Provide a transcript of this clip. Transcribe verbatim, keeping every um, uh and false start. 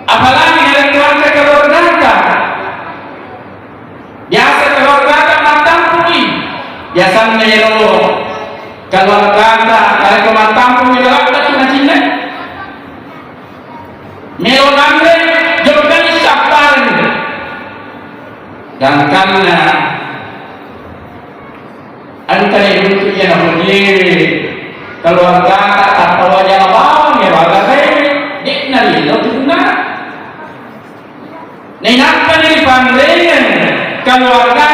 Apalagi narekko engka keluargata. Biasa keluargata mattampungi. Biasanna ero keluargata narekko mattampungi, lalakka tu nacinna. Melo nanre jokka ni sapparengngi. Gangkanna engka ni runtu iya napojie keluargata tappa wajana bawang ya wagasae, de'na lino tunna. Nainappa ni ripanrengeng keluarga